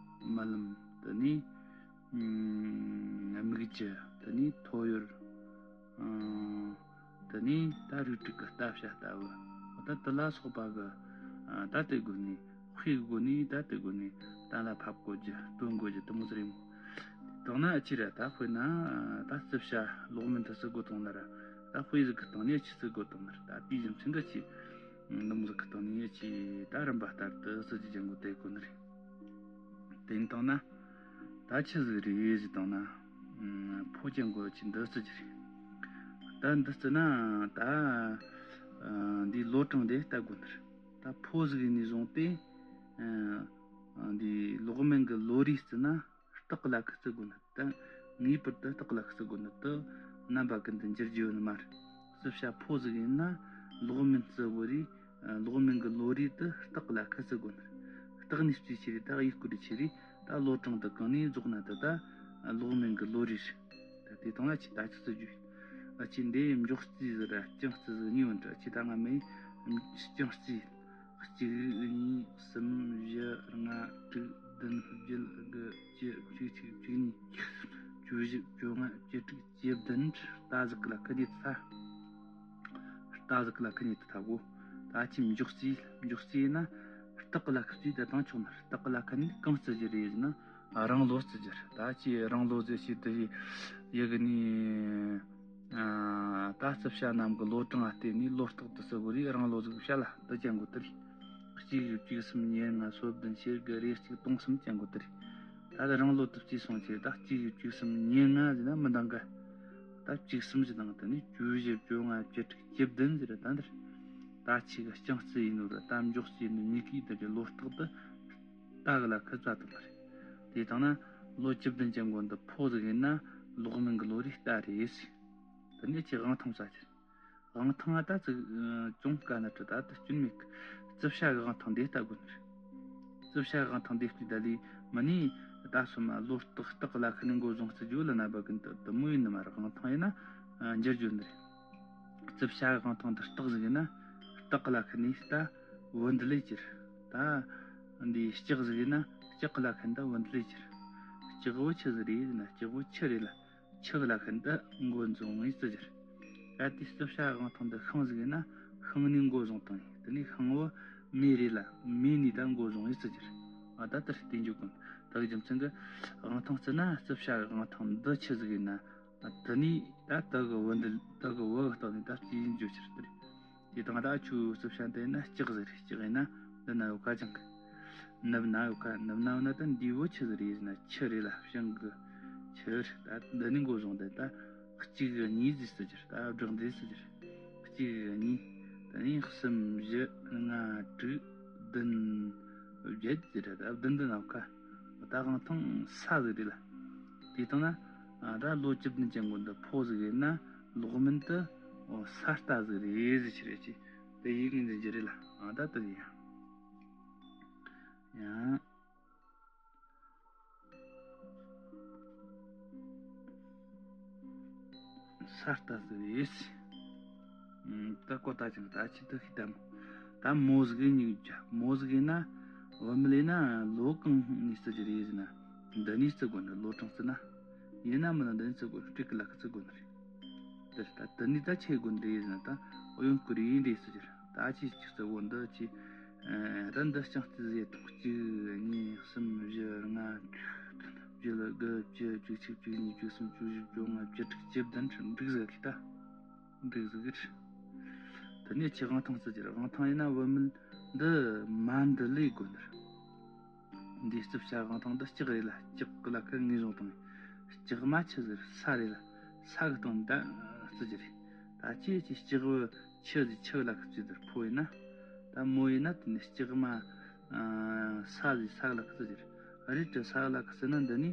རྨི་ལམ། དེ་ནས། ཨམ། སྨིག་རྒྱུ། དེ་ནས་ཐོ་ཡོར། ཨ། དེ་ནས་ད་རིགས་དྲུག་གི་ལྟ་བྱ་ལྟ་བུ། ད་དེ་ལ་སོགས་པ་གི། ཨ། ད་དེ་སྒོ་ནས། དཔེ་གི་སྒོ་ནས་ད་དེ་སྒོ་ནས་གཏན་ལ་ཕབ་དགོས་རྒྱུ། སྟོན་དགོས་རྒྱུ་དེ་མོ་ཟིག་རེད་མོ། དང་ན་ཨ་ཅི་ར་ད་དཔེར་ན། ད་རྩིབ་བྱ་ལོག་མིན་དུ་བརྩི་དགོས་དང་ན་ར། ད་དཔེ་ཟིག་གི་སྟེང་ནས་ཨ་ཅི་བརྩི་དགོས་དང་ན་ར། ད་དེའི་རྒྱུ་མཚན་གི་ཅི། འདི་མོ་ཟིག་གི་སྟེང་ནས་ཨ་ཅི་ད་རིམ་པ་ལྟར་དུ་བརྩི་རྒྱུ་ཅན་གོ་དེ་གོ་ནི་རེད། དེ་ཡིན་དང་ན། ད་ཆི་ཟིག་རེད་ཟེར་དང་ན། ཨ། ཕོ་ཅན་གོ་ཅི་འདི་བརྩི་རྒྱུ་རེད། ད་འདི་བརྩི་ན་ད། ཨ། འདི་ལོ་གྲངས་དེ་ལྟ་དགོས་ནི་རེད། ད་ཕོ་ཟིག་ཡིན་ནས་བཟུང་སྟེ། ཨ། འདི་ལོག་མིན་གི་ལོ་རེ་བརྩི་ན། སྟག་ལ་ཁུ་བརྩི་དགོས་ནི་ད། ངེས་པར་དུ་སྟག་ལ་ཁུ་བརྩི་དགོས་ནི་ད། རྣམ་པ་ཀུན་ཏུ་འགྱུར་རྒྱུ་ཡོད་ནི་མ་རེད། རྩིབ་བྱ་ཕོ་ཟིག་ཡིན་ན་ལོག་མིན་བརྩི་དགོས་རེད། ཨ། ལོག་མིན་གི་ལོ་རེ་དུ་སྟག་ལ་ཁུ་བརྩི་དགོས་ནི་རེད། སྟག་ནས་བརྩིས་ཆེ་རེད། ད་ཡུལ་སྐོར་རེ་ཆེ་རེད། ད་ལོ་གྲངས་དུ་གང་ནས་རྫོགས་ན་དུ་ད་ལོག་མིན་གི་ལོ་རེ་རེད། ད་དེ་དང་ལ་ཅི་ད་ཅི་བརྩི་རྒྱུ་ཡིན། ཨ་ཅི་འདི་མགྱོགས་རྩིས་ཟིག་ར་རྐྱང་རྩིས་ཟིག་གཉིས་ཡོད་འདྲ། ཅི་ད་སྔ་མའི་རྐྱང་རྩིས། གཅིག་གཉིས་གསུམ་བཞི་ལྔ་དྲུག་བདུན་བརྒྱད་དགུ་བཅུ་བཅུ་གཅིག་བཅུ་གཉིས་བཅུ་བཞི་བཅོ་ལྔ་བཅུ་དྲུག་བཅུ་བདུན། རྟ་ཟིག་ལ་ཁུ་ཉེ་དུ་ཐ། རྟ་ཟིག་ལ་ཁུ་ཉེ་དུ་ཐ་གོ། ད་ཅི་མགྱོགས་རྩིས། མགྱོགས་རྩིས་ཡིན་ན་སྟག་ལ་ཁུ་རྩིས་ད་བཏང་ཆོག་ནི། སྟག་ལ་ཁུ་ནི་གང་བརྩི་རྒྱུ་རེད་ཟེར་ན། རང་ལོ་བརྩི་རྒྱུ་རེད། ད་ཅི་རང་ལོ་ཟེར་ཞིག་དུ་ཡི་གི་ནི། ཨ། ད་རྩིབ་བྱ་རྣམས་ཀྱི་ལོ་གྲངས་ལ་བརྟེན་ནས་ལོ་རྟགས་དུ་བརྩི་དགོས་རེད། རང་ལོ་ཟིག་བྱ་ལ་དུ་ཅན་གོ་དེ་རེད། གཅིག་བཅུ་གསུམ་ཉེར་ལྔ་སོ་བདུན་ཕྱེད་དགུ་རེ་གཅིག་སྟོང་གསུམ་ཅན་གོ་དེ་རེད། ད་ལྟ་རང་ལོ་དུ་བརྩིས་སོང་ཆེ། ད་གཅིག་བཅུ་གསུམ་ཉེར་ལྔ་ཟེར་ན་མི་འདང་གི། ད་བཅུ་གསུམ་ཟེར་དང་དེ་ནས་བཅུ་བཞི་བཅོ་ལྔ་བཅུ་དྲུག་བཅུ་བདུན་ཟེར། ད་འདིར་ད་ཆི་གི་རྐྱང་རྩིས་ཡིན་ནོ་ར་ད་མགྱོགས་རྩིས་ཡིན་ནོ་གཉིས་ཀའི་དེ་གི་ལོ་རྟགས་དུ་རྟ་གི་ལ་ཁུ་བརྩི་དང་རེད། དེ་དང་ན་ལོ་བཅུ་བདུན་ཅན་གོ་འདི་ཕོ་ཟིག་ཡིན་ན་ལོག་མིན་གི་ལོ་རེ་རྟ་རེད་ཟེར། དེ་ནས་ཅི་དབང་ཐང་བྱ་རྒྱུ། དབང་ཐང་ང་ད་ཅིག་ཅུང་དཀའ་ནི་དྲི་ད་དུ་སྐྱོན་མེད་གི། རྩིབ་བྱ་གི་དབང་ཐང་འདི་ལྟ་དགོས་ནི་རེད། རྩིབ་བྱ་གི་དབང་ཐང་འདི་ལྟའི་ད་ལས་མི་ནི་ད་སོ་མ་ལོ་རྟགས་སྟག་ལ་ཁུ་ནི་མགོ་བཟུང་རྩི་རྒྱུ་ལ་རྣམ་པ་ཀུན་ཏུ་དུ་མོ་ཡིན་ནི་མ་རེད། དབང་ཐང་ཡིན་ན་འགྱུར་རྒྱུ་ནི་རེད། རྩིབ་བྱ་གི་དབང་ཐང་འདི་སྟག་ཟིག་ཡིན་ན་སྟག་ལ་ཁུ་ནི་ད་བུ་འདི་ལས་གྱུར། ད་འདི་ལྕགས་ཟིག་ཡིན་ན་ལྕགས་ལ་ཁུ་ནི་ད་བུ་འདི་ལས་གྱུར། ལྕགས་བུ་ཆི་ཟིག་རེད་ཟེར་ན་ལྕགས་བུ་ཆུ་རེད་ལ། ཆུ་ལ་ཁུ་ནི་མགོ་བཟུང་ངེས་བརྩི་རྒྱུ་རེད། གལ་ཏེ་རྩིབ་བྱ་དབང་ཐང་འདི་ཤིང་ཟིག་ཡིན་ན་ཤིང་ནས་མགོ་བཟུང་བཏང་ཡིན། དེ་ནས་ཤིང་བུ་མེ་རེད་ལ་མེ་ནས་ད་མགོ་བཟུང་ངེས་བརྩི་རྒྱུ་རེད། ཨ་ད་ལྟར་བསྟན་རྒྱུ་ཀུན་ད་གི་རྒྱུ་མཚན་གི་དབང་ཐང་བརྩི་ན་རྩིབ་བྱ་གི་དབང་ཐང་འདི་ཆུ་ཟིག་ཡིན་ན། ཨ་དེ་ནས་ད་དེ་གི་བུ་འདི་དེ་གི་བུ་གི་སྟེང་ནས་ད་རྩིས་ཡིན་རྒྱུ་ཆི་རེད་དེ་རེད། དེ་དང་ད་ཆུ་རྩིབ་བྱ་འདི་ཡིན་ན་ལྕགས་ཟིག་རེད། ལྕགས་ཡིན་ན་འདི་ན་ཡོད་ཁ་ཅང་གི། ནུབ་ན་ཡོད་ཁ། ནུབ་ན་ཡོད་ན་ད་འདི་བོ་ཆི་ཟིག་རེད་ཟེར་ན་ཆུ་རེད་ལ། བྱང་གི་ཆུ་རེད། ད་འདི་ནི་འགོ་བཟུང་སྟེ་ད་གཅིག་གཉིས་ཟིག་ཟེར་རྒྱུ་རེད། ད་བསྒྲགས་འདི་ཟེར་རྒྱུ་རེད། གཅིག་གཉིས། ད་ནི་གསུམ་བཞི་ལྔ་དྲུག་བདུན་བརྒྱད་ཟེར་ར། ད་བདུན་འདི་ན་ཡོད་ཁ། ད་དབང་ཐང་ས་ཟིག་རེད་ལ། དེ་དང་ན་ད་ལོ་བཅུ་བདུན་ཅན་གོ་འདི་ཕོ་ཟིག་ཡིན་ན་ལོག་མིན་དུ་ས་རྟ་ཟིག་རེད་ཟེར་རྒྱུ་རེད། ཅི་དེ་ཡིག་འཛིན་རྒྱུ་རེད་ལ། ད་དེ་ཡིན། ཡང་ས་རྟ་ཟེར་རེད། ད་གོ་ད་ཅང་ད་ཅི་ད་ཤི་ད་མོ། ད་མོ་ཟིག་ཡིན་ཉིག་ཅ། མོ་ཟིག་ཡིན་ན་བུད་མེད་ཡིན་ན་ལོ་གང་ནས་བརྩི་རྒྱུ་རེད་ཟེར་ན། འདི་ནས་བརྩི་དགོས་ནི། ལོ་གྲངས་བརྩི་ན། ཡིན་ན་མིན་ན་འདི་ནས་བརྩི་དགོས་ནི། སྤྲེལ་གི་ལ་ཁ་བརྩི་དགོས་ནི་རེད། དེ་ལྟ་དེ་ནས་ད་ཆི་དགོས་འདི་ཡིན་ན་ད་ཨོ་ཡོན་ཀུ་རེ་ཡིན་རེད་ཟེར་རྒྱུ། ད་ཅི་ཅི་ཟེར་བོ་འདི་ཅི། ཨ་ད་འདི་རྐྱང་རྩིས་ཟེར་དང་གཅིག་གཉིས་གསུམ་བཞི་ལྔ་དྲུག་བདུན་བཞི་ལ་དགུ་བཅུ་བཅུ་གཅིག་བཅུ་གཉིས་བཅུ་གསུམ་བཅུ་བཞི་བཅོ་ལྔ་བཅུ་དྲུག་བཅུ་བདུན་འགྲིག་ཟིག་གི་ད། འགྲིག་ཟིག་གི། དེ་ནས་ཅི་དབང་ཐང་རྩི་རྒྱུ། དབང་ཐང་ཡིན་ན་བུད་མེད་འདི་མ་འདི་ལས་དགོས་ནི་རེད། འདིའི་རྩིབ་ཤ་དབང་ཐང་འདི་ལྕགས་རེད་ལ། ལྕགས་ལ་ཁ་ངེས་བཟུང་དང་། ལྕགས་མ་ཆི་ཟེར་ས་རེད་ལ། ས་གི་སྟེང་ད་བརྩི་རྒྱུ་རེད། ད་ཅི་ཅི་ལྕགས་བུ་ཆུ་ཟེར་ཆུ་ལ་ཁ་བརྩི་དེར་ཕོ་ཡིན་ན། ད་མོ་ཡིན་ན་དེ་ནི་ལྕགས་མ་ས་ཟེར་ས་ལ་ཁ་བརྩི་རྒྱུ་རེད། རེད་དྲ་ས་ལ་ཁ་བརྩི་ན་འདི་ནི་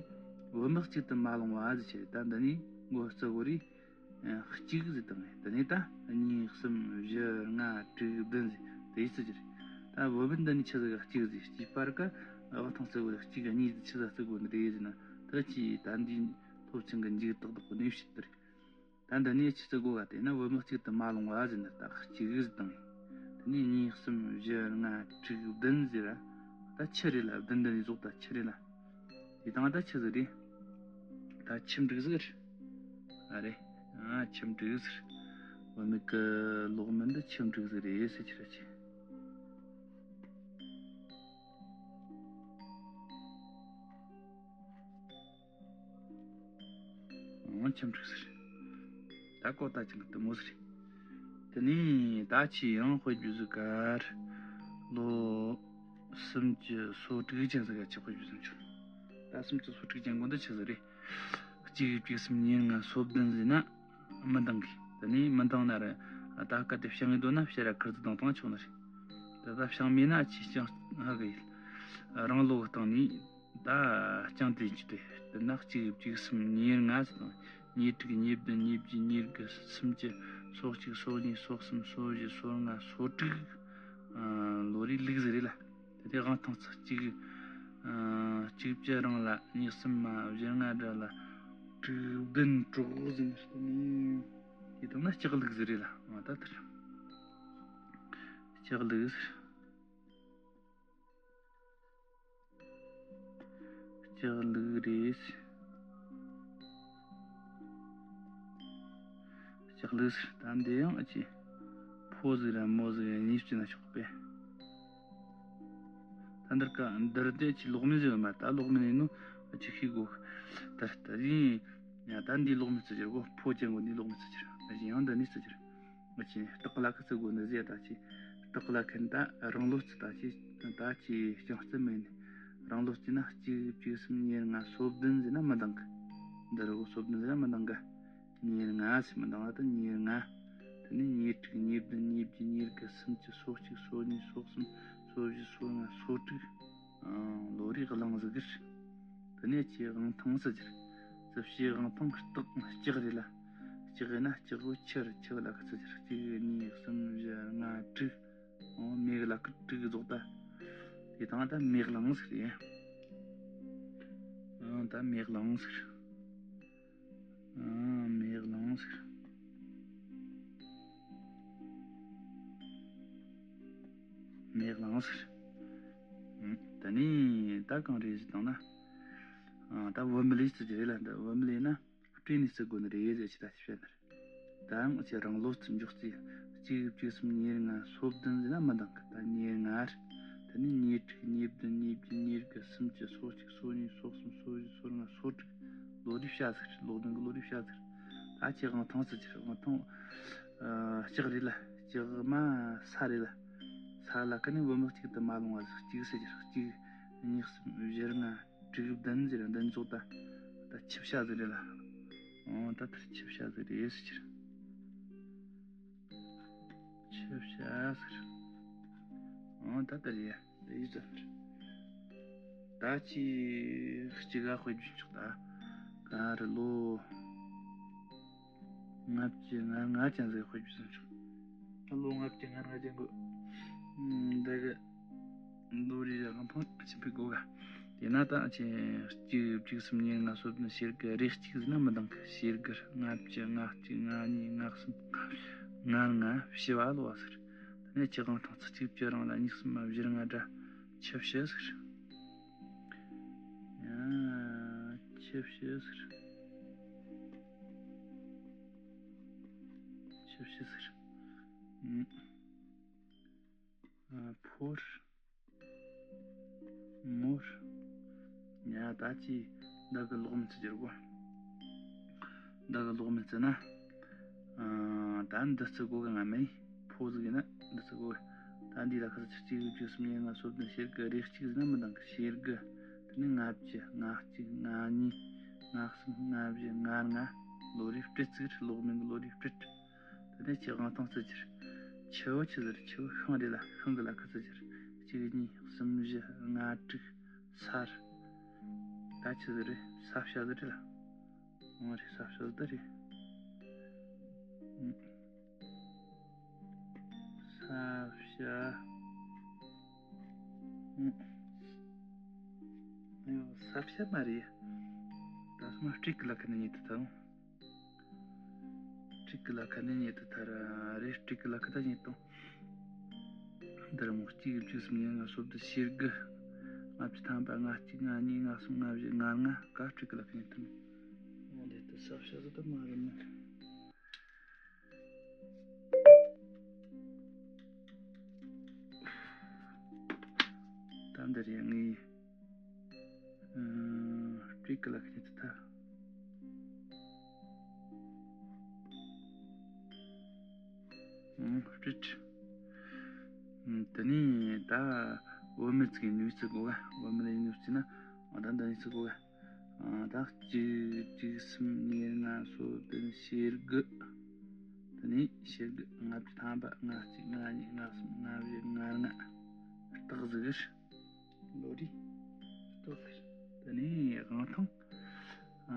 བུད་མེད་གཅིག་ཏུ་མ་ལོང་བ་ཟེར་རྒྱུ་རེད། ད་འདི་ནི་མགོ་བརྩི་དགོས་རེད། གཅིག་ཟེར་དང་། དེ་ནས་ད་གཉིས་གསུམ་བཞི་ལྔ་དྲུག་བདུན་ཟེར་དེ་ཡི་བརྩི་རྒྱུ་རེད། ད་བུད་མེད་འདི་ནས་ཆི་ཟིག་གཅིག་ཟེར། གཅིག་པར་ཀ་དབང་ཐང་རྩི་དགོས་རེད། གཅིག་གཉིས་ཟེར་ཆི་ཟིག་རྩི་དགོས་ནི་རེད་ཟེར་ན། ད་ཅི་ད་འདི་སློབ་ཆེན་གི་མཇུག་ཏག་ཏག་གི་གནས་བྱེད་དེ་རེད། ད་འདི་ནས་ཆི་རྩི་དགོས་ག་དེ་ན་བུད་མེད་གཅིག་ཏུ་མ་ལོང་བ་ཟེར་ན་ད་གཅིག་ཟེར་དང་། དེ་ནས་གཉིས་གསུམ་བཞི་ལྔ་དྲུག་བདུན་ཟེར་ར། ད་ཆུ་རེད་ལ། བདུན་འདི་ནས་ཟོག་ད་ཆུ་རེད་ལ། དེ་དང་ད་ཆི་ཟིག་རེད། ད་ཁྱིམ་འགྲིག་ཟིག་རེད། ཨ་རེད། ཨ་ཁྱིམ་འགྲིག་ཟིག་རེད། བུད་མེད་ཀྱི་ལོག་མིན་འདི་ཁྱིམ་འགྲིག་ཟིག་རེད་ཟེར་རྒྱུ་ར་ཅི། ཨང་ཁྱིམ་འགྲིག་ཟིག་རེད། ད་གོ་ད་ཅང་དུ་མོ་ཟིག་རེད། དེ་ནས་ད་ཆི་ཡང་དཔེ་རྒྱུ་ཟིག་གར་ལོ། སུམ་ཅུ་སོ་དྲུག་ཅན་ཟིག་ག་ཆགས་པ་ཞུ་སེམས་བྱུང་། ད་སུམ་ཅུ་སོ་དྲུག་ཅན་གོ་འདི་ཆི་ཟིག་རེད། གཅིག་བཅུ་གསུམ་ཉེར་ལྔ་སོ་བདུན་ཟིན་ན་མི་འདང་གི། དེ་ནས་མི་འདང་ན་ར་ད་སྐད་དེ་བྱང་ངེ་འདོད་ན་ཕྱིར་ར་ཁུར་དུ་དང་དང་ཆོག་ནི་རེད། ད་ད་བྱང་མེད་ན་ཆི་ཅང་ཧ་གི་ཡིན། རང་ལོ་གི་སྟེང་ནས་ད་ཅང་དེ་ཅི་དེ་དེ་ན་གཅིག་བཅུ་གསུམ་ཉེར་ལྔ་ཟིན་དང་། ཉེར་དྲུག་ཉེར་བདུན་ཉེར་བརྒྱད་ཉེར་དགུ་སུམ་ཅུ་སོ་གཅིག་སོ་གཉིས་སོ་གསུམ་སོ་བཞི་སོ་ལྔ་སོ་དྲུག་ལོ་རེའི་ལུག་ཟིག་རེད་ལ། དེ་དེ་དབང་ཐང་ཚ་གཅིག་གཅིག་བཅུ་རང་ལ་གཉིས་གསུམ་མ་བཞི་ལྔ་དགྲ་ལ་དྲུག་བདུན་གྲོགས་ཟིན་ཟིན་ནས་དེ་དང་ན་ལྕགས་ལུག་ཟིག་རེད་ལ། ང་ད་དེར་ལྕགས་ལུག་ཟིག་ལྕགས་ལུག་རེད། ལྕགས་ལུག་ཟེར། ད་འདི་ཡང་ཨ་ཅེ་ཕོ་ཟིག་ར་མོ་ཟིག་ར་གཉིས་བརྩི་ན་ཆོག་པས། ད་འདིར་ཀ་འདིར་དེ་ཅི་ལོག་མིན་ཟིག་ཡོད་མ། ད་ལོག་མིན་ཡིན་ནོ་ཨ་ཅེ་ཤེས་དགོས། ད་ད་ཡིན་ཡ། ད་འདི་ལོག་མིན་བརྩི་རྒྱུ་རེད་གོ། ཕོ་ཅན་གོ་འདི་ལོག་མིན་བརྩི་རྒྱུ་རེད། ཨ་ཅེ་ཡང་འདི་ནས་བརྩི་རྒྱུ་རེད། ཨ་ཅེ་སྟག་ལ་ཁ་བརྩི་དགོས་ནི་ཟེར། ད་ཅི་སྟག་ལ་ཁན་ད་རང་ལོ་བརྩི། ད་ཅི་ད་ཅི་རྐྱང་བརྩི་མེད་ནི། རང་ལོ་བརྩིས་ན་གཅིག་བཅུ་གསུམ་ཉེར་ལྔ་སོ་བདུན་ཟེར་ན་མི་འདང་གི། འདི་རུ་སོ་བདུན་ཟེར་ན་མི་འདང་གི། ཉེར་ལྔ་ཟེར་མི་འདང་ལ་ད་ཉེར་ལྔ། དེ་ནས་ཉེར་དྲུག་ཉེར་བདུན་ཉེར་བརྒྱད་ཉེར་དགུ་སུམ་ཅུ་སོ་གཅིག་སོ་གཉིས་སོ་གསུམ་སོ་བཞི་སོ་ལྔ་སོ་དྲུག་ལོ་རེ་གླང་ཟིག་གི། དེ་ནས་ཅི་དབང་ཐང་ཟེར་རྒྱུ་རེད། རྩིབས་ཕྱི་དབང་ཐང་སྟག་ལྕགས་རེད་ལ། ལྕགས་ཡིན་ན་ལྕགས་བུ་ཆུ་རེད། ཆུ་ལ་ཁ་ཚིག་ཅིག་གཅིག་གཉིས་གསུམ་བཞི་ལྔ་དྲུག་ཨོ་མེ་གི་ལ་ཁ་དྲུག་རྫོགས་ད། དེ་དང་ད་མེ་གླང་ཟེར་ཡ། ཨོ་ད་མེ་གླང་ཟེར། ཨོ་མེ་གླང་ཟེར། མེ་གླང་ཟེར། ད་ནི་ད་གང་རེད་ཟེར་དང་ན། ད་བུད་མེད་ལས་ཟེར་གྱི་རེད་ལ། འདི་བུད་མེད་ལས་ན། སྤྲེལ་ནས་བརྩི་དགོས་ནི་རེད་ཟེར་ཅི་ད་ཅི་བཤད་ནི་རེད། ད་ཡང་ཅི་རང་ལོ་བརྩི་འཇོག་རྩིས། གཅིག་བཅུ་གསུམ་ཉེར་ལྔ་སོ་བདུན་ཟེར་ན་མི་འདང་གི། ད་ཉེར་ལྔ་རེད། ད་ནི་ཉེར་དྲུག་ཉེར་བདུན་ཉེར་བརྒྱད་ཉེར་དགུ་སུམ་ཅུ་སོ་གཅིག་སོ་གཉིས་སོ་གསུམ་སོ་བཞི་སོ་ལྔ་སོ་དྲུག་ལོ་རེ་བྱ་ཟེར། ལོ་ལྡན་གི་ལོ་རེ་བྱ་ཟེར། ད་ཅི་དབང་ཐང་ཟེར་ཅི་རེད། དབང་ཐང་ལྕགས་རེད་ལ། ལྕགས་མ་ས་རེད་ལ། ས་ལ་ཁ་ནི་བུད་མེད་གཅིག་ཏུ་མ་ལོང་བ་ཟེར། གཅིག་ཟེར་ཅི་རེད། གཅིག་གཉིས་གསུམ་བཞི་ལྔ་དྲུག་བདུན་ཟེར། བདུན་ཚོགས་ད་ད་ཆུ་བྱ་ཟིག་རེད་ལ། འོ་ད་ལྟར་ཆུ་བྱ་ཟིག་རེད་ཟེར། ཆུ་བྱ་ཟེར། འོ་ད་ལྟར་ཡ་ཡི་ཟེར། ད་ཅི་གཅིག་ག་དཔེ་བརྗོད་ཆོག་ད་ག་རེ་ལོ། ལྔ་བཅུ་ང་ལྔ་ཅན་ཟིག་དཔེ་བརྗོད་ཆོག་ད་ལོ་ལྔ་བཅུ་ང་ལྔ་ཅན་གོ། འདི་གི་ལོ་རེ་རེ་རང་ཕང་ཆེན་པོའི་སྒོ་ག་དེ་ན་ད་ཅི་གཅིག་གཅིག་གསུམ་གཉིས་ལྔ་སོ་བདུན་ཞེ་དགུ་རེ་གཅིག་ཟིན་ན་མི་འདང་གི་ཞེ་དགུ་ལྔ་བཅུ་ང་གཅིག་ང་གཉིས་ང་གསུམ་ང་ལྔ་བྱི་བ་ལོ་བ་ཟེར། དེ་ནས་ཅི་གང་ཐང་ཚིག་གཅིག་བཅུ་རང་ལ་གཉིས་གསུམ་བཞི་ལྔ་དྲ་ཆུ་བྱི་ཟེར། ཡ་ཆུ་བྱི་ཟེར། ཆུ་བྱི་ཟེར། ཨ་ཕོར། མོར། ཡ་ད་ཅི་བདག་གི་ལོག་མིན་ཚུ་བསྒྱུར་གོ། བདག་གི་ལོག་མིན་ཚུ་ན། ཨ་ད་འདི་ཚུ་གོ་གི་ང་མེད། ཕོ་ཟིག་ཡིན་ན་འདི་ཚུ་གོ་གི། ད་འདི་ལ་ཁ་ཚ་ཆུ་གཅིག་བཅུ་གསུམ་གཉིས་ལྔ་སོ་བདུན་ཞེ་དགུ་རེ་གཅིག་ཟིན་ན་མི་འདང་གི་ཞེ་དགུ། དེ་ནས་ལྔ་བཅུ་ང་གཅིག་ང་གཉིས་ང་གསུམ་ང་བཞི་ང་ལྔ། ལོ་རེ་སྤྲད་ཟིག་རེད། ལོག་མིན་གི་ལོ་རེ་སྤྲད། དེ་ནས་ཁྱེད་དབང་ཐང་རྩི་སྦྱར། ཆུ་བོ་ཆི་ཟེར། ཆུ་བོ་ཤིང་རེད་ལ། ཤིང་གི་ལ་ཁ་རྩི་སྦྱར། གཅིག་གཉིས་གསུམ་བཞི་ལྔ་དྲུག་ས་རེད། ད་ཆི་ཟིག་རེད། ས་བྱ་ཟིག་རེད་ལ། འོ་རེད། ས་བྱ་ཟིག་ད་རེད། ས་བྱ། ཨ་ཡོ་ས་བྱ་མ་རེད། ད་སོ་མ་སྤྲེལ་གི་ལ་ཁ་ནས་ཉེ་དུ་ཐལ། སྤྲེལ་གི་ལ་ཁ་ནས་ཉེ་དུ་ཐལ་ར་རེད། སྤྲེལ་གི་ལ་ཁ་ད་ཉེ་དུ། འདི་ར་མོ་གཅིག་བཅུ་གསུམ་ཉིས་ལྔ་སོ་བདུན་ཞེ་དགུ། ལྔ་བཅུ་ཐམ་པ། ལྔ་གཅིག་ང་གཉིས་ང་གསུམ་ང་བཞི་ང་ལྔ། ག་སྤྲེལ་གི་ལ་ཁ་ཉེ་དུ་མེད། འོ་འདི་ལྟར་ས་བྱ་ཟིག་ད་མ་རེད་མོ། ད་འདི་རེད་ངས། ཨ་སྤྲེལ་གི་ལ་ཁ་ཉེ་དུ་ཐལ། ཨ་སྤྲེལ། ཨ་དེ་ནས་ད་བུད་མེད་ཚིག་ནུས་ཚིག་གོ་ག་བུད་མེད་ལ་ཡིན་ནུས་ཚིག་ན་ཨ་ད་འདི་ནས་ཚིག་གོ་ག་ཨ་ད་གཅིག་གཅིག་གསུམ་གཉིས་ལྔ་སོ་བདུན་ཞེ་དགུ། དེ་ནས་ཞེ་དགུ། ལྔ་བཅུ་ཐམ་པ། ལྔ་གཅིག་ང་གཉིས་ང་གསུམ་ང་བཞི་ང་ལྔ། སྟག་ཟིག་རེད། ལོ་རེ་སྟག་ཟིག་རེད། དེ་ནས་དབང་ཐང་། ཨ་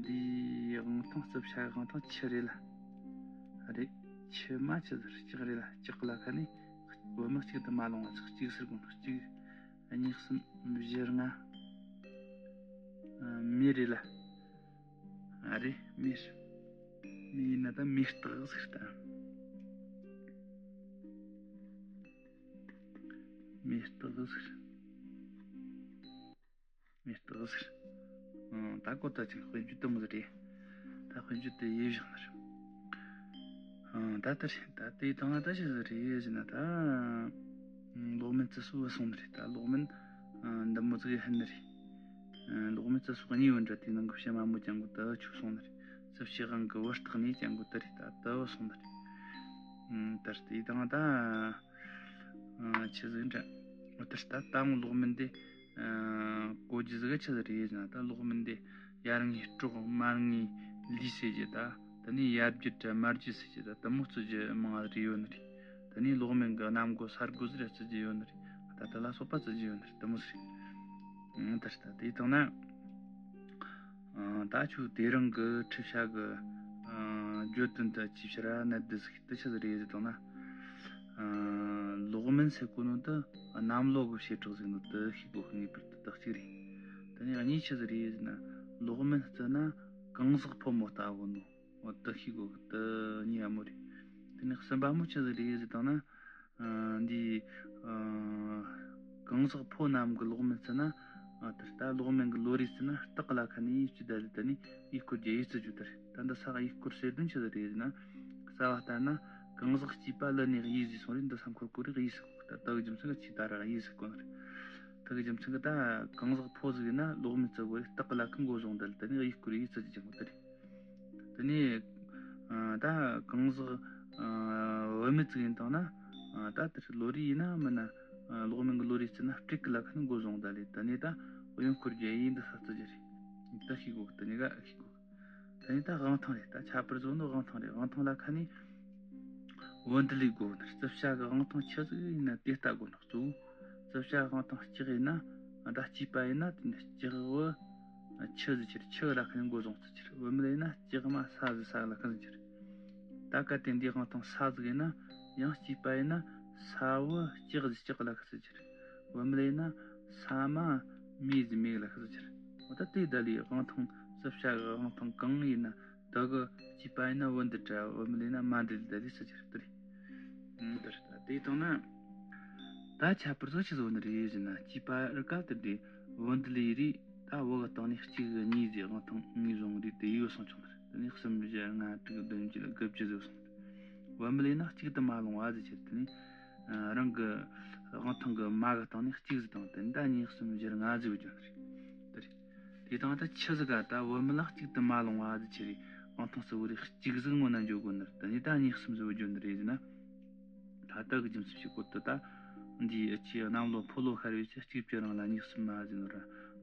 འདིའི་དབང་ཐང་། རྩི་བྱ་དབང་ཐང་ཆུ་རེད་ལ། རེད། ཆུ་མ་ཆི་ཟེར། ལྕགས་རེད་ལ། ལྕགས་ལ་ཁ་ནས་བུད་མེད་གཅིག་ཏུ་མ་ལོང་བ་ཆགས། གཅིག་ཟེར་དགོས་ནོ། གཅིག་གཉིས་གསུམ་བཞི་ལྔ། ཨ་མེ་རེད་ལ། ཨ་རེད། མེ་རེད། མེ་ཡིན་ན་ད་མེ་སྟག་ཟེར་ད། མེ་སྟག་ཟེར། མེ་སྟག་ཟེར། ཨང་། ད་གོ་ད་ཅིག་དཔེ་བརྗོད་དེ་མོ་ཟིག་རེད། ད་དཔེ་བརྗོད་དེ་ཡེ་བཞག་ནི་རེད། ཨང་། ད་ལྟར་ད་དེའི་སྟེང་ན་ད་ཅི་ཟིག་རེད་ཟེར་ན་ད། ཨང་། ལོག་མིན་ཚུ་སོ་བུད་སོང་ནི་རེད། ད་ལོག་མིན་ཨང་། འདི་མོ་ཟིག་ཡེ་ཧན་ནི་རེད། ཨང་། ལོག་མིན་ཚུ་སོ་གཉིས་ཡོད་འདྲ། དེའི་ནང་གི་བྱེ་མ་མོ་ཅན་གོ་ད་ཆུ་སོང་ནི་རེད། རྩི་བྱེད་དབང་གི་བུ་སྟག་ནི་ཅན་གོ་ད་རེད། ད་ད་བུད་སོང་ནི་རེད། ཨང་། ད་དེའི་སྟེང་ད། ཨ་ཆི་ཟིག་འདྲ། འོ་ད་ལྟ་ད་ངོ་ལོག་མིན་དེ། ཨ་གོ་རྒྱུ་ཟིག་ཆི་ཟིག་རེད་ཟེར་ན། ད་ལོག་མིན་དེ་ཡར་ངོས་སྲོག་མར་ངོས་ལུས་ཟེར་རྒྱུ། ད་དེ་ནས་ཡར་རྒྱུད་དྲ་མར་རྒྱུད་ཟེར་རྒྱུ། ད་དེ་མོ་བརྩི་རྒྱུ་མང་ང་རེ་ཡོད་ནི་རེད། དེ་ནས་ལོག་མིན་གི་གནམ་སྒོ་ས་སྒོ་ཟིག་ར་བརྩི་རྒྱུ་ཡོད་ནི་རེད། ད་དེ་ལ་སོགས་པ་བརྩི་རྒྱུ་ཡོད་ནི་རེད། དེ་མོ་ཟིག་རེད། ཨ་ད་ལྟ་དེའི་སྟེང་ན། ཨ་ད་ཁྱོད་དེ་རིང་གི་འཁྲིད་བྱ་གི་ཨ་བརྗོད་དོན་དེ་ཅིག་ཕྱིར་ར་གནད་བསྡུས་ཟིག་དེ་ཆི་ཟིག་རེད་ཟེར་དང་ན། ཨ་ལོག་མིན་ཟེར་གོ་ནོ་དེ་གནམ་ལོ་གི་བྱེ་བྲག་ཟིག་ནོ་དེ་ཤེས་དགོས་ངེས་པར་དུ་དེ་གཅིག་རེད། དེ་ནས་གཉིས་ཆི་ཟིག་རེད་ཟེར་ན། ལོག་མིན་བརྩི་ན་གང་ཟག་ཕོ་མོ་ལྟ་བུ་ནོ། འོ་དེ་ཤེས་དགོས་གི། དེ་གཉིས་ཀ་མོ་རེད། དེ་ནས་གསུམ་པ་མོ་ཆི་ཟིག་རེད་ཟེར་དང་ན། ཨ་འདི་ཨ་གང་ཟག་ཕོ་རྣམས་ཀྱི་ལོག་མིན་བརྩི་ན། ཨ་ད་ལྟ་ལོག་མིན་གྱི་ལོ་རེ་བརྩི་ན་སྟག་ལ་ཁ་ནས་ཡེ་བཅུ་ད་ལི་ད་ནི་ཡེ་སྐོར་རྒྱ་ཡེ་བརྩི་རྒྱུ་ད་རེད། ད་འདི་ས་ག་ཡེ་སྐོར་ཟེར་དོན་ཆི་ཟིག་རེད་ཟེར་ན། རྩ་བ་ལྟར་ན་གང་ཟག་སྐྱེས་པ་ལི་ནས་ཡེ་ཟེར་སོང་རེད། འདི་ས་མཁོར་གོ་རེ་ཡེ་ཟེར་གོ་གི། ད་དེ་གི་རྒྱུ་མཚན་གི་ཅིག་ད་ར་ཡེ་ཟེར་གོ་ནི་རེད། དེ་གི་རྒྱུ་མཚན་གི་ད་གང་ཟག་ཕོ་ཟིག་ཡིན་ན་ལོག་མིན་བརྩི་དགོས་རེད། སྟག་ལ་ཁ་མགོ་བཟུང་ད་ལི་ད་ནི་ཡེ་སྐོར་ཡེ་བརྩི་རྒྱུ་ཅན་གོ་ད་རེད། དེ་ནས་ཨ་ད་གང་ཟག་ཨ་བུད་མེད་ཅིག་ཡིན་དང་ན། ཨ་ད་དེར་ལོ་རེ་ཡིན་ན་མིན་ན་ ཨ། གློག་མེ་གི་ལོ་རེ་བརྩིས་ན་སྤྲེལ་གི་ལ་ཁ་ནི་མགོ་བཟུང་ད་ལེ། ད་ནི་ད་གཡོན་སྐོར་རྒྱག་ཡིན་འདི་ས་བརྩི་རྒྱུ་རེད། ད་ཤེས་དགོས་གི། ད་ནི་ག་ཤེས་དགོས་གི། ད་ནི་ད་དབང་ཐང་རེད། ད་ཁྱད་པར་བཟོ་ནོ་དབང་ཐང་རེད། དབང་ཐང་ལ་ཁ་ནི་བུ་འདི་ལས་དགོས་ནི། རྩིབས་བྱ་གི་དབང་ཐང་ཆི་ཟིག་ཡིན་ན་དེ་ལྟ་དགོས་ནི། གཙོ་བོ་རྩིབས་བྱ་གི་དབང་ཐང་ལྕགས་ཡིན་ན། ད་གཅིག་པ་ཡིན་ན་དེ་ནི་ལྕགས་བུ་ཆུ་ཟིག་ཁྱེར། ཆུ་ལ་ཁ་ནི་མགོ་བཟུང་ཟིག་ཁྱེར། བུད་མེད་ཡིན་ན་ལྕགས་མ་ས་ཟིག་ས་ལ་ཁ་ཟིག་ཁྱེར། ད་གལ་ཏེ་འདིའི་དབང་ཐང་ས་ཟིག་ཡིན་ན། ཡང་གཅིག་པ་ཡིན་ན་ས་བུ་ལྕགས་ཟིག་ལྕགས་ལ་ཁ་ཟིག་ཁྱེར། བུད་མེད་ཡིན་ན་ས་མ་མེ་ཟིག་མེ་ལ་ཁ་ཟིག་ཁྱེར། འོ་ད་དེ་ད་ལོའི་དབང་ཐང་། རྩིབས་བྱ་གི་དབང་ཐང་གང་ཡིན་ན་ད་གི་གཅིག་པ་ཡིན་ན་བུ་འདི་འདྲ། བུད་མེད་ཡིན་ན་མ་འདི་ལས་ད་ལོའི་ཟིག་ཁྱེར། དེ་རེད། ཨང་། དེ་རེད། ད་དེ་བཏང་ན། ད་ཁྱད་པར་ཚོ་ཆི་ཟིག་ཡོད་ནི་རེད་ཟེར་ན། གཅིག་པ་རི་ཀ་དེ་འདྲའི་བུ་འདི་ལོ་རེ་ད་བུ་གི་སྟེང་ནས་གཅིག་གཉིས་ཟིག་དབང་ཐང་ངོས་བཟུང་རེད། དེ་ཡོད་སོང་ཆོག་ནི་རེད། དེ་ནས་གསུམ་བཞི་ལྔ་དྲུག་བདུན་བརྒྱད་དགུ་བཅུ་ཟིག་སོང་། བུད་མེད་ཡིན་ན་གཅིག་ཏུ་མ་ལོང་བ་ཟིག་ཁྱེར། དེ་ནས་ཨ། རང་གི་དབང་ཐང་གི་མ་གི་སྟེང་ནས་གཅིག་ཟིག་དང་། དེ་ནས་ད་གཉིས་གསུམ་བཞི་ལྔ་ཟིག་ཡོད་རྒྱུ་ནི་རེད། དེ་རེད། དེ་དང་ད་ཆི་ཟིག་ག་ད་བུད་མེད་ལ་གཅིག་ཏུ་མ་ལོང་བ་ཟིག་ཁྱེར་རེ། དབང་ཐང་ཟེར་བོ་རེ་གཅིག་ཟིག་ངོ་ན་འཇོག་དགོས་ནི་རེད། ད་ནི་ད་གཉིས་གསུམ་ཟིག་ཡོད་རྒྱུ་ནི་རེད་ཟེར་ན། ད་ལྟ་གི་རྒྱུ་མཚན་ཞིག་གོ་ད། ད་འདི་ཨ་ཆི་གནམ་ལོ་ཕོ་ལོ་ཤར་བའི་ཚེ་གཅིག་བཅུ་རང་ལ་གཉིས་གསུམ་མ་ཟེར་ནོ་ར།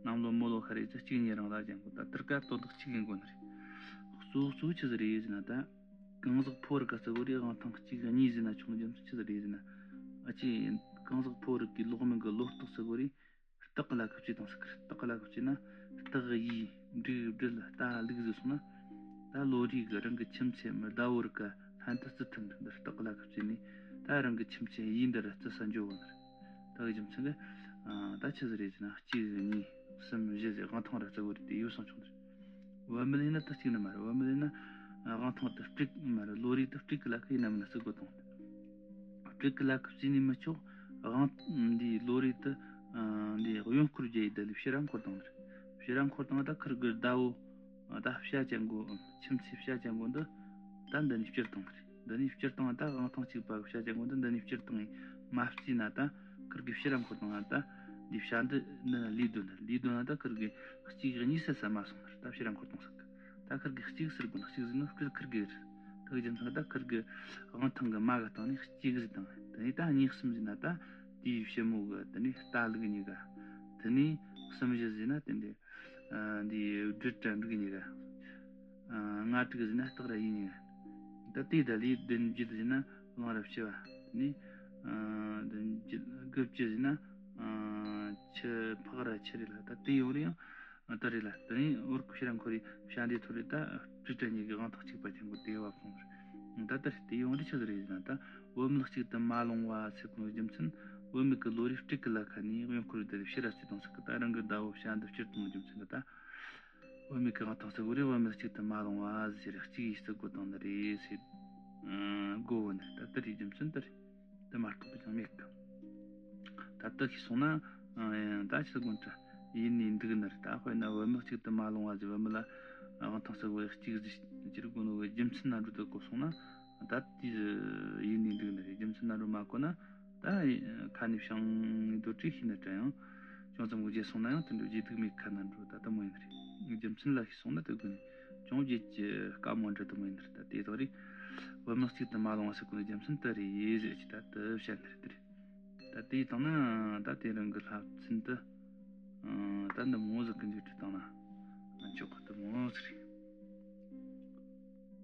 གནམ་ལོ་མོ་ལོ་ཤར་བའི་ཚེ་གཅིག་གཉིས་རང་ལ་ཟེར་གོ། ད་དེར་ཀ་དོན་དག་གཅིག་ཡིན་དགོས་ནི་རེད། གཙོ་བོ་གཙོ་བོ་ཆི་ཟིག་རེད་ཟེར་ན། ད་གང་ཟག་ཕོ་རི་ཀ་ཟེར་བོ་རེ་དབང་ཐང་གཅིག་གཉིས་ཟེར་ན་ཆོག་ནི། རྒྱུ་མཚན་ཆི་ཟིག་རེད་ཟེར་ན། ཨ་ཆི་གང་ཟག་ཕོ་རི་ཀའི་གློག་མེ་གི་ལོ་རྟགས་ཟེར་བོ་རེ། སྟག་གི་ལ་ཁ་བརྩིས་བཏང་ཟིག་ཁྱེར། སྟག་གི་ལ་ཁ་བརྩིས་ན། སྟག་ཡོས་འབྲུག་སྦྲུལ་རྟ་ལུག་ཟིག་སོང་ན། ད་ལོ་རེ་གི་རང་གི་ཁྱིམ་མཚེས་མི་ཟླ་བོ་རི་ཀ་ལྷན་དུ་བརྩི་ཐུབ་ནི་རེད། སྟག་གི་ལ་ཁ་བརྩིས་ནས་ད་རང་གི་ཁྱིམ་མཚེས་ཡོས་འདི་ར་བརྩི་ས་འཇོག་གོ་ནི་རེད། ད་གི་རྒྱུ་མཚན་གི། ཨ། ད་ཆི་ཟིག་རེད་ཟེར་ན། གཅིག་གཉིས་གསུམ་བཞི་ཟེར་དབང་ཐང་ར་བརྩི་བོ་རེད། དེ་ཡོད་སོང་ཆོག་ནི་རེད། བུད་མེད་ཡིན་ན་ད་གཅིག་ནི་མ་རེད། བུད་མེད་ཡིན་ན་དབང་ཐང་དེ་སྤྲེལ་མ་རེད། ལོ་རེ་དེ་སྤྲེལ་གི་ལ་ཁ་ཡིན་ན་མིན་ན་བརྩི་དགོས་དང་། སྤྲེལ་གི་ལ་ཁ་བརྩིས་ནས་མི་ཆོག། དབང་འདི་ལོ་རེ་དེ། ཨ། འདི་གཡོན་སྐོར་རྒྱག་ཡི་ད་ལོའི་ཕྱི་ར་འཁོར་བཏང་ནི་རེད། ཕྱི་ར་འཁོར་བཏང་ད་ཁུར་གི་ཟླ་བོ། ཨ། ད་བྱ་ཅན་གོ། ཁྱིམ་མཚེས་བྱ་ཅན་གོ་འདི། ད་འདི་ནས་བསྐྱུར་བཏང་ནི་རེད། འདི་ནས་བསྐྱུར་བཏང་ད་དབང་ཐང་གཅིག་པ་གི་བྱ་ཅན་གོ་འདི་འདི་ནས་བསྐྱུར་བཏང་ངས་མ་བརྩིས་ན། ད་ཁུར་གི་ཕྱི་ར་འཁོར་བཏང་ད་འདི་བྱ་འདི་འདི་ན་ལུས་སྡོད་ནི། ལུས་སྡོད་ན་ད་ཁུར་གི་གཅིག་གཉིས་ཟེར་ས་མ་སོང་ནི་རེད། ད་ཕྱི་ར་འཁོར་བཏང་ཟིག་གི། ད་ཁུར་གི་གཅིག་ཟེར་དགོས་ན། གཅིག་ཟེར་ན་ཁུར་ཁུར་གི་རེད། ད་གི་རྒྱུ་མཚན་ད་ཁུར་གི་དབང་ཐང་གི་མ་གི་སྟེང་ནས་གཅིག་ཟིག་དང་། དེ་ནས་ད་གཉིས་གསུམ་ཟེར་ན་ད་དེའི་ཕྱི་མོ་གི་དེ་ནས་རྟ་ལུག་གཉིས་ཀ། དེ་ནས་གསུམ་བཞི་ཟེར་ན་དེ་འདྲའི། ཨ། འདི་སྦྲུལ་ར་འབྲུག་གཉིས་ཀ། ཨ། ལྔ་དྲུག་ཟེར་ན་སྟག་ར་ཡོས་གཉིས་ཀ། ད་དེ་ད་ལོའི་བདུན་བརྒྱད་ཟེར་ན་གླང་ར་བྱི་བ། དེ་ནས། ཨ། བདུན་བརྒྱད་དགུ་བཅུ་ཟེར་ན། ཨ། ཁྱི་ཕག་ར་ཁྱི་རེད་ལ། ད་དེ་ཡོང་རེ་ཡང་། ཨ། ད་རེད་ལ། དེ་ནས་འོར་ཁུ་ཕྱི་ར་འཁོར་རེ་བྱ་འདི་ཐོར་རེ་ད་སྤྲེལ་ར་གཉིས་ཀྱི་དབང་ཐང་གཅིག་པ་ཅན་གོ་དེ་བབ་སོང་རེད། ད་ད་རེད། དེ་ཡོང་རེ་ཆི་ཟིག་རེད་ཟེར་ན། ད་བུད་མེད་གཅིག་ཏུ་མ་ལོང་བ་ཟེར་གོ་ནོ་རྒྱུ་མཚན། བུད་མེད་ཀྱི་ལོ་རེ་སྤྲེལ་གི་ལ་ཁ་ནས་གཡོན་སྐོར་རེ་ད་ལོའི་ཕྱི་ར་བརྩིས་བཏང་ཟིག་གི། ད་རང་གི་ཟླ་བོ་བྱ་འདི་བསྐྱུར་བཏང་ནོ་རྒྱུ་མཚན་གི། ད་བུད་མེད་ཀྱི་དབང་ཐང་ཟེར་བོ་རེ་བུད་མེད་གཅིག་ཏུ་མ་ལོང་བ་ཟེར་གཅིག་ཡིས་བརྩི་དགོས་བཏང་ནི་རེད་ཟེར། ཨ། གོ་བོ་ནི་ད་དེ་རེད། རྒྱུ་མཚན་དེ་རེད། དེ་མ་གཏོགས་པ་ཅང་མེད་གི། ད་ལྟ་ཤེས་སོང་ན། ཨ། ད་ཆི་དགོངས་ཀྱི་ཡིན་ནི་འདུག་ནི་རེད། ད་དཔེར་ན་བུད་མེད་གཅིག་ཏུ་མ་ལོང་བ་ཟེར། བུད་མེད་ལ་དབང་ཐང་ཟེར་བོ་གཅིག་ཟེར་གྱུར་དགོས་ནོ་གི་རྒྱུ་མཚན་ན་འགྲོ་དུ་གོ་སོང་ན། ད་དེ་ཡིན་ནི་འདུག་ནི་རེད། རྒྱུ་མཚན་ན་འགྲོ་མ་གོ་ན། ད་ཁ་ནས་བྱང་དོ་དྲི་ཤེས་ན་དྲན་ཡང་། ཅུང་ཙམ་གྱི་བརྗེད་སོང་ན་ཡང་དེ་འདྲ་བརྗེད་དུག་མེད་ཁ་ན་འགྲོ། ད་ལྟ་མོ་ཡིན་རེད། རྒྱུ་མཚན་ལ་ཤེས་སོང་ན་དེ་དགོས་ནས་ཅུང་བརྗེད་ཀྱི་དཀའ་མོ་འདྲ་དུ་མོ་ཡིན་རེད། ད་དེ་དག་རེད། བུད་མེད་གཅིག་ཏུ་མ་ལོང་བ་ཟེར་གོ་ནོ་རྒྱུ་མཚན་དེ་རེད་ཟེར་གྱི། ད་དེ་བཤད་ནི་རེད། དེ་རེད། ད་དེ་ཡི་སྟེང་ན་ད་དེ་རང་གི་བསླབ་ཚན་དུ། ཨ། ད་འདི་མོ་ཟིག་གི་འཇུག་འབྲས་བཏང་ན་ཆོག་གི། དེ་མོ་ཟིག་རེད།